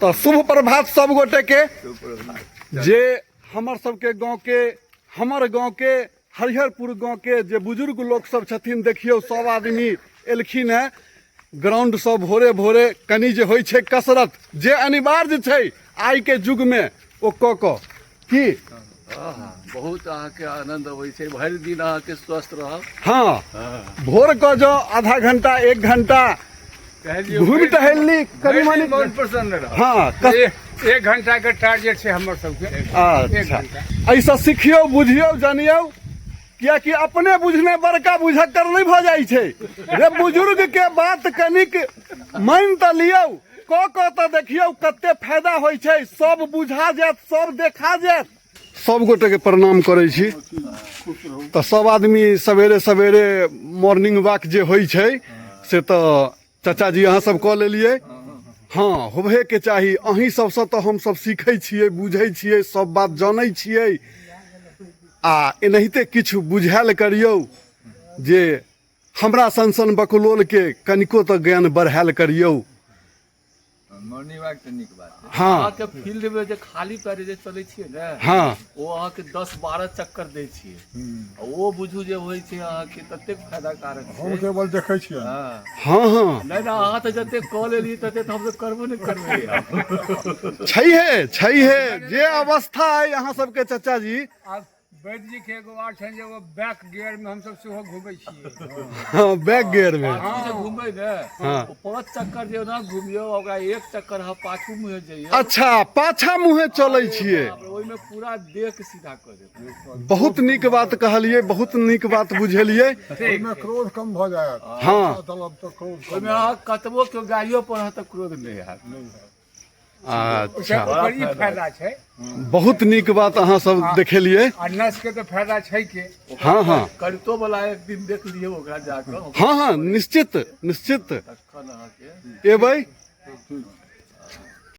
तऽ शुभ प्रभात सब गोटे के जे हमर सबके गाँव के हमर गाँव के हरिहरपुर गाँव के जे बुजुर्ग लोक सब छथिन, देखियौ सब आदमी एलखिन हेँ ग्राउंड सब भोरे भोरे कनि जे होइ छै कसरत जे अनिवार्य छै आइ के युग मे ओ कऽ कऽ की बहुत अहाँके आनंद अबै छै, भरि दिन अहाँके स्वस्थ रहब। हँ, भोर कऽ जो आधा घंटा एक घंटा घूमि टहलि ली कनि मनि, मन प्रसन्न रहत। हँ, एक घंटा के टारगेट छै हमर सबके। अच्छा, एहिसँ सिखियौ बुझियौ जनियौ, कियाकि अपने बुझने बड़का बुझक्कर नहि भऽ जाइ छै रे। बुजुर्ग के बात कनिक मानि तऽ लियौ, कऽ कऽ तऽ देखियौ कते फायदा होइ छै, सब बुझा जायत, सब देखा जायत। सब गोटे के प्रणाम करै छी। तऽ सब आदमी सवेरे सवेरे मॉर्निंग वॉक जे होइ छै से तऽ चाचा जी अहाँ सब कऽ लेलियै। हँ, होबहेके चाही। अहीं सबसँ तऽ हमसब सीखै छियै, बुझै छियै, सब बात जानै छियै। आ एनाहिते किछु बुझायल करियौ जे हमरा सन सन बकलोलके कनिको तऽ ज्ञान बढ़ायल करियौ। मॉर्निंग वॉक तऽ नीक बात छै। हँ। अहाँके फील्ड मे जे खाली पैरे जे चलै छियै ने, ओ अहाँके 10-12 चक्कर दै छियै, आ ओ बुझू जे होइ छै अहाँके ततेक फायदा कारक छै। हम केवल देखै छियै। हँ। हँ हँ। नहि नहि, अहाँ तऽ जतेक कऽ लेलियै तते तऽ हमसब करबो नहि करबै। छैहे छैहे, जे अवस्था अइ अहाँ सबके चचा जी। आब वैद्य जी के एगो आर छनि जे ओ बैक गियर में हमसब सेहो घूमै छियै। हँ, बैक गियर में। पाछू जे घूमबै ने, ओ 5 चक्कर जे ओना घुमियौ, ओकरा 1 चक्कर अहाँ पाछू मुँहे जइयौ। अच्छा, पाछा मुँहे चलै छियै। बाप रे, ओहिमे पूरा देह के सीधा कऽ देत। बहुत नीक बात कहलियै, बहुत नीक बात बुझेलियै। ओहिमे क्रोध कम भऽ जायत। चलब तऽ क्रोध कम। ओहिमे अहाँ कतबो केओ गाड़ियो पर अहाँ तऽ क्रोध नहि हैत। अच्छा, ओकर ई फायदा छै। बहुत नीक बात अहाँ सब देखेलियै। आ नस के तऽ फायदा छै के। हँ हँ। करितो वाला एक दिन देख लियौ ओकरा जाकऽ। हँ हँ, निश्चित निश्चित। तखन अहाँके एबै।